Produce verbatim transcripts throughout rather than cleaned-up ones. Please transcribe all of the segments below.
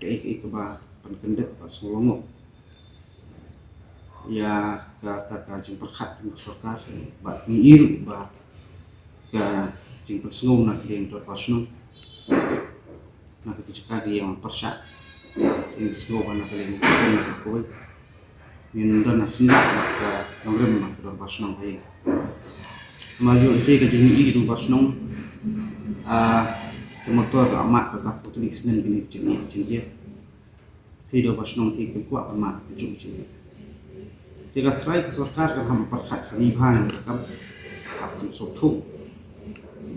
Ïa kaba pynkyndit bad sngewlyngngoh ïa kata ka jingpyrkhat jong ka sorkar, bad ngi ïohi ba ka jingpynsngew na ka liang dorbar shnong, na kata ka jaka ka ïa pyrshah, jingpynsngew ba na ka liang ka shnong na ka kawei. Ngin don ha syndah bad ka nongrim bad ka dorbar shnong ka ïing. Namar ïoh lehse ka jingïohi ka dorbar shnong, ah, ka motor ka amat ka tap putri ka snem kine ka jingïohi ka jingjia. Te dorbar shnong te ka kwah ban mad ka jong ka jingïohi. Te ka trai ka sorkar kan hap pyrkhat sani bha ïa ka kam, hap ban sngewthuh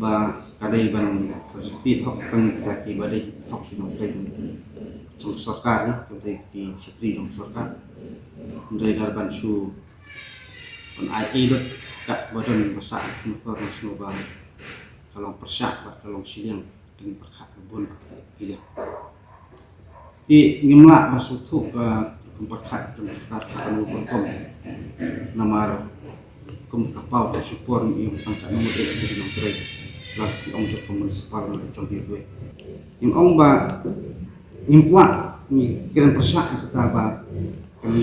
ba ka dei ban facilitate hok tang kita kiba dei hok ki nongtrei jong sorkar, eh, ka dei ki shakri jong sorkar. Hynrei lada ban shu ban ai ei lut kat ba don ba sah motor, nga sngew ba ka long pyrshah bad ka long shiliang, dang pyrkhat ka bun bad ki liang. Te ngim lah ban sngewthuh ka rukom pyrkhat jong ka sorkar ka kano ka rukom. Namar kum ka paw ka shipor ngi ong tang ka nongtrei, ka nongtrei. La ki ong jong ka municipal, jong ki wei. Ngim ong ba ngim kwah, ngi kren pyrshah ïa kata ba kan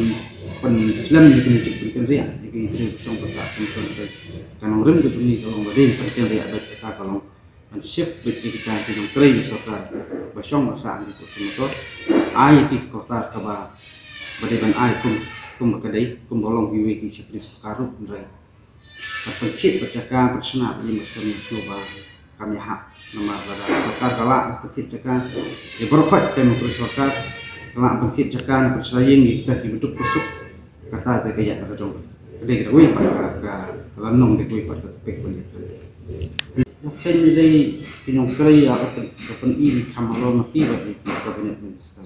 pynslem ïa kane jingpynkynriah ïa ki briew ba shong ba sah. Ka nongrim ka jong ngi ka long ba dei pynkynriah bad kata ka long ban shift beit ïa kita ki nongtrei jong sorkar ba shong ba sah ha ki court motor, ai ïa ki ka kyrta kaba, ba dei ban ai kum, kum ba ka dei, kum ba long kiwei ki shakri sorkar ruh. Hynrei ban pynthied bad jaka, pynshna bad ïing bad sem, nga sngew ba kam ïahap. Namar lada sorkar ka lah pynthied jaka ïa baroh khoit ki nongtrei sorkar, ka lah pynthied jaka, pynshna ïing ïa kita kiba duk ba suk, kata te ka ïaid na ka jong ka. Ka dei kawei pat ka, ka, ka lynnong, dei kawei pat ka topic ban ïaid. Nga khein ïa ki nongtrei ïa ka pyn, ka pyni kham halor ma ki bad ïa ki cabinet minister.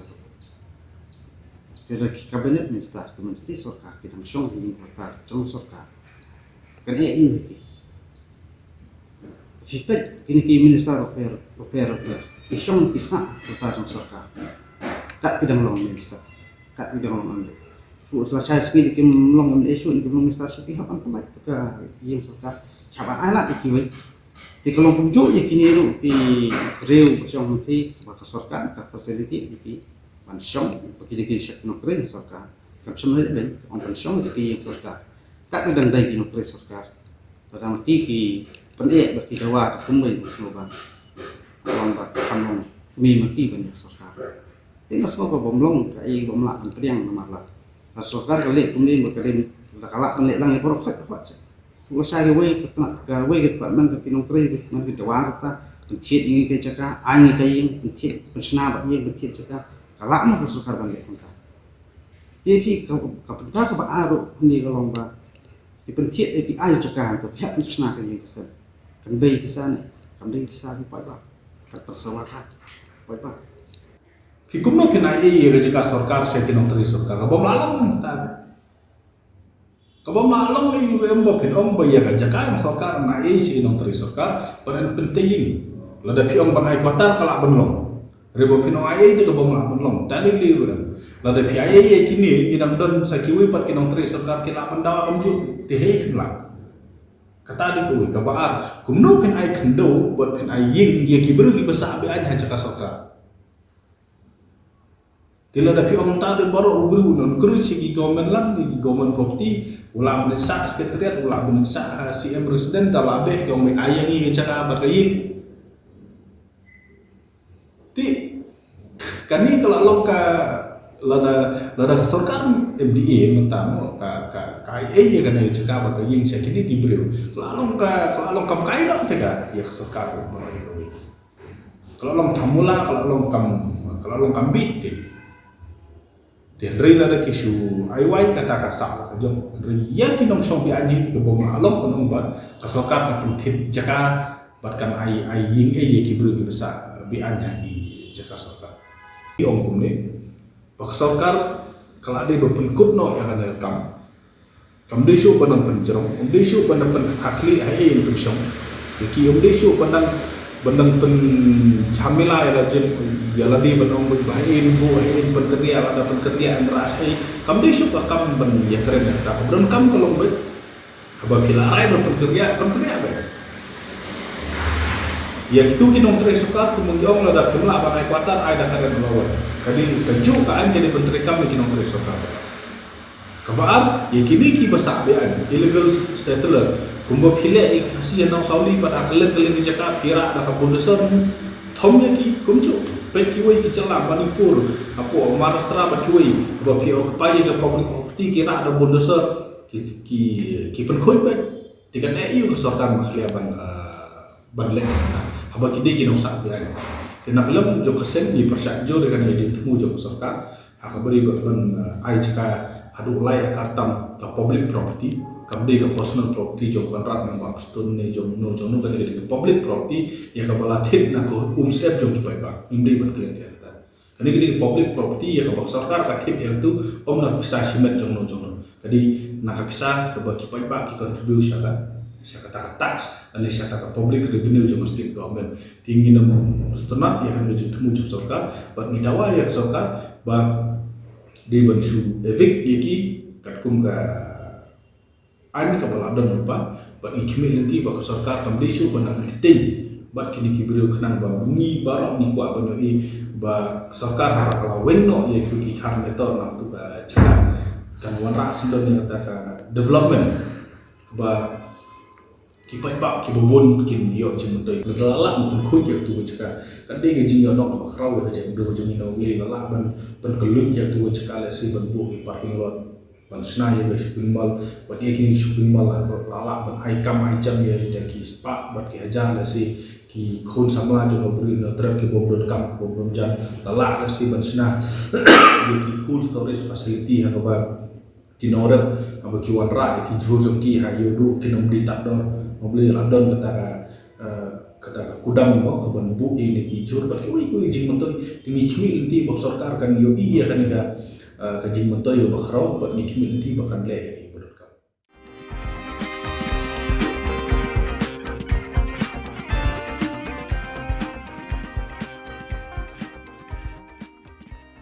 Te da ki cabinet minister, ki myntri sorkar, ki dang shong ha ïing ha kata jong sorkar. Kan ïa ïohi ki. Phi peit kine ki minister ruh, ruh, ruh, ki shong ki sah ha kata jong sorkar. Kat ki dang long minister, kat ki dang long M L A. Ruh lashai sngi da kim long M L A shuh, kim long minister shuh, ki hap ban pynlait ka ïing sorkar. Hap ban ai lad ïa kiwei. Te ka long kumjuh ïa kine ruh ki briew ba shong hangtei ba ka sorkar ka facilitate ïa ki ban shong, ba ki dei ki shong nongtrei sorkar. Kam shym leh beiñ, ong ban shong ïa ki ïing sorkar. Kat ba dang dei ki nongtrei sorkar. Ba dang ki, ki pyneh ba ki dawa ka kumwei, nga sngew ba, ba long ba kam long kmie ma ki ban ïa sorkar. Te nga sngew ba bym long kaei bym lah ban pdiang namar la, la sorkar ka leh kumne ba ka dei, la ka lah ban leh lang ïa baroh khoit khoit seh. Lashai kawei ka tnat, kawei ka tnat man ka ki nongtrei, man ki dawa kata, pynthied ïa ngi ka jaka, ai ngi ka ïing, pynthied, pynshna bad ïing, pynthied jaka. Ka lah ma ka sorkar ban leh kumta. Te phi ka, ka bynta kaba ar ruh hangne ka long ba ki pynthied, eh, ki ai jaka hangto, ki hap pynshna ka ïing ka sem. Kan bei pisa ne, kan bei pisa ne, paidbah. Kan pynsawa ka, paidbah. Phi kumno phin ai ei ïa ka jaka sorkar sha ki nongtrei sorkar? Ka bym lah long kumta. Ka bym lah long ei ruh em ba phin ong ba ïa ka jaka jong sorkar ngan ai ei sha ki nongtrei sorkar ban pynthie ïing. Lada phi ong ban ai quarter ka lah ban long. Hynrei ba phin ong ai ei te ka bym lah ban long. Tang lei lei ruh em. Lada phi ai ei ïa kine, ngi dang don sa kiwei pat ki nongtrei sorkar ki lah ban dawa kumjuh. Te hei phin lah. Kata dei kawei, kaba ar, kumno phin ai khyndew bad phin ai ïing ïa ki briew kiba sah be-aiñ ha jaka sorkar. Te lada phi ong ta te baroh u briew un encourage ïa ki government land, ïa ki government property, u lah ban sah secretariat, u lah ban sah, ah, C M resident, da lah beh ki ong me ai ïa ngi ka jaka bad ka ïing. Te kane ka la long ka, lada, lada ka sorkar M D A mynta mo, ka, ka, ka ai ei ïa kane ka jaka bad ka ïing sha kine ki briew. Ka la long ka, ka la long kam kai noh te ka ïa ka sorkar baroh ïa kawei. Ka la long thamula, ka la long kam, ka la long kam bit te. Te hynrei lada ki shu ai wai kata ka sah la ka jong. Hynrei ïa ki nongshong be-aiñ hi te ka bym lah long, ban ong ba ka sorkar kan pynthied jaka bad kan ai, ai ïing ei ïa ki briew kiba sah be-aiñ ha ki jaka sorkar. Ki ong kumne ba ka sorkar ka la dei ban pynkut noh ïa kane ka kam. Kam dei shuh ban nang pynjrong, um dei shuh ban nang pynkhlieh ha ei ei pynshong. Ïa ki um dei shuh ban nang, ban nang pynjhamila ïa la jin, ïa lade ban ong ba ha ei ei buh, ha ei ei pynkynriah, lada pynkynriah em rah ei. Kam dei shuh ka kam ban ïakren ïa kata. Ka donkam ka long beit. Haba phi la rai ban pynkynriah, pynkynriah beit. Ïa kitu ki nongtrei sorkar kumba ngi ong lada phim lah ban ai quarter, ai da ka rent allowance. Ka dei kajuh ka aiñ ka dei ban treikam ïa ki nongtrei sorkar. Kaba ar, ïa kine kiba sah beaiñ, illegal settler, kumba phi leh ïa ki Khasi ha Nongsawli bad ha kylleng kylleng ki jaka, phi rah da ka bulldozer, thom ïa ki kumjuh. Peit kiwei ki jylla Manipur, hapoh Maharashtra bad kiwei, ba phi occupy ïa ka public property, ki rah da bulldozer, ki, ki, ki pynkhuid beit. Te kan ïa ka sorkar ma khlieh ban, ah, ban leh na. Haba ki dei ki nongsah beaiñ. Te na ka liang jong ka seng ngi pyrshah jur ïa kane ka jingthmu jong ka sorkar. Ha kaba ri ban, ah, ai jaka haduh lai akar tam ka public property. Kam dei ka personal property jong Conrad ne Bah Prestone ne jong no jong no, kane ka dei ka public property. Ïa kaba la thied na ka umsyep jong ki paidbah. Ngim dei ban klet ïa kata. Kane ka dei ka public property ïa kaba ka sorkar ka thied ïa katu, ym na ka pisa shimet jong no jong no. Ka dei na ka pisa kaba ki paidbah ki contribute sha ka, sha kata ka tax, lane sha kata ka public revenue jong ka state government. Te ngin ym sngewtynnat ïa kane ka jingthmu jong ka sorkar, bad ngi dawa ïa ka sorkar ba dei ban shu evict ïa ki katkum ka aiñ kaba la don lypa, bad ngi khmih lynti ba ka sorkar kam dei shuh ban nang entertain bad kine ki briew, khnang ba ngi baroh ngi kwah ban ïohi ba ka sorkar haba ka la weng noh ïa ki khar meter na katu ka jaka, kan wanrah syndon ïa kata ka development ba ki paidbah kiba bun kin ïoh jingmyntoi. Lada la lah ban pynkhuid ïa katu ka jaka, kan dei ka jingïoh noh kaba khraw ïa ka jaitbynriew jong ngi na U Blei. La lah ban, ban kylluid ïa katu ka jaka, lehse ban buh ïa parking lot, ban shna ïa ka shopping mall, bad ïa kine ki shopping mall la, la lah ban ai kam ai jam ïa, ïa ki spah bad ki hajar, lehse ki khun samla jong ka Bri Hynñiewtrep ki bym don kam, ki bym don jan, la lah lehse ban shna ïa ki cold storage facility ha kaba ki nongrep haba ki wanrah ïa ki jhur jong ki ha ïoh duh kin ym dei tad dor. Haba la don kata ka, eh, kata ka kudang mo kaban buh ïa kine ki jhur bad kiwei kiwei jingmyntoi. Te ngi khmih lynti ba ka sorkar kan ïohi ïa kane ka, eh, ka jingmyntoi ba khraw, bad ngi khmih lynti ba kan leh ïa ki.